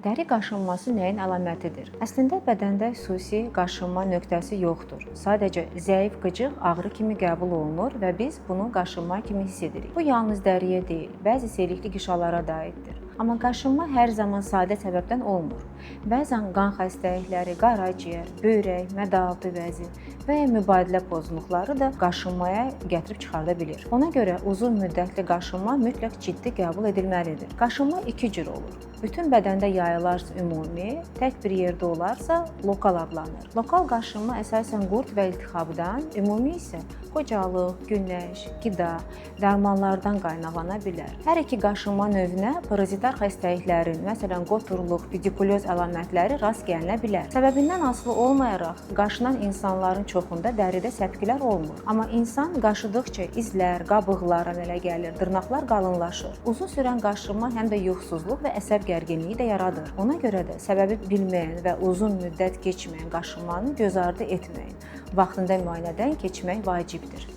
Dəri qaşınması nəyin əlamətidir? Əslində bədəndə xüsusi qaşınma nöqtəsi yoxdur. Sadəcə zəif qıcıq ağrı kimi qəbul olunur və biz bunu qaşınma kimi hiss edirik. Bu yalnız dəriyə deyil, bəzi selikli qişalara da aiddir. Amma qaşınma hər zaman sadə səbəbdən olmur. Bəzən qan xəstəlikləri, qaraciyər, böyrək, mədə-altı vəzi və ya mübadilə pozğunluqları da qaşınmaya gətirib çıxarda bilir. Ona görə uzun müddətli qaşınma mütləq ciddi qəbul edilməlidir. Qaşınma iki cür olur. Bütün bədəndə yayılarsa ümumi, tək bir yerdə olarsa lokal adlanır. Lokal qaşınma əsasən qurd və iltixabdan, ümumi isə qocalıq, günəş, qida, dərmanlardan qaynaqlana bilər. Hər iki qaşınma növünə parazitar xəstəliklərin, məsələn, qoturluq, pedikulyoz əlamətləri rast gəlinə bilər. Səbəbindən asılı olmayaraq qaşınan insanların çoxunda dəridə səpkilər olmur. Amma insan qaşıdıqca izlər, qabıqlar əmələ gəlir, dırnaqlar qalınlaşır. Uzun sürən qaşınma həm də yuxusuzluq və əsəb gərginliyi də yaradır. Ona görə də səbəbi bilməyən və uzun müddət keçməyən qaşınmanı göz ardı etməyin. Vaxtında müayinədən keçmək vacibdir.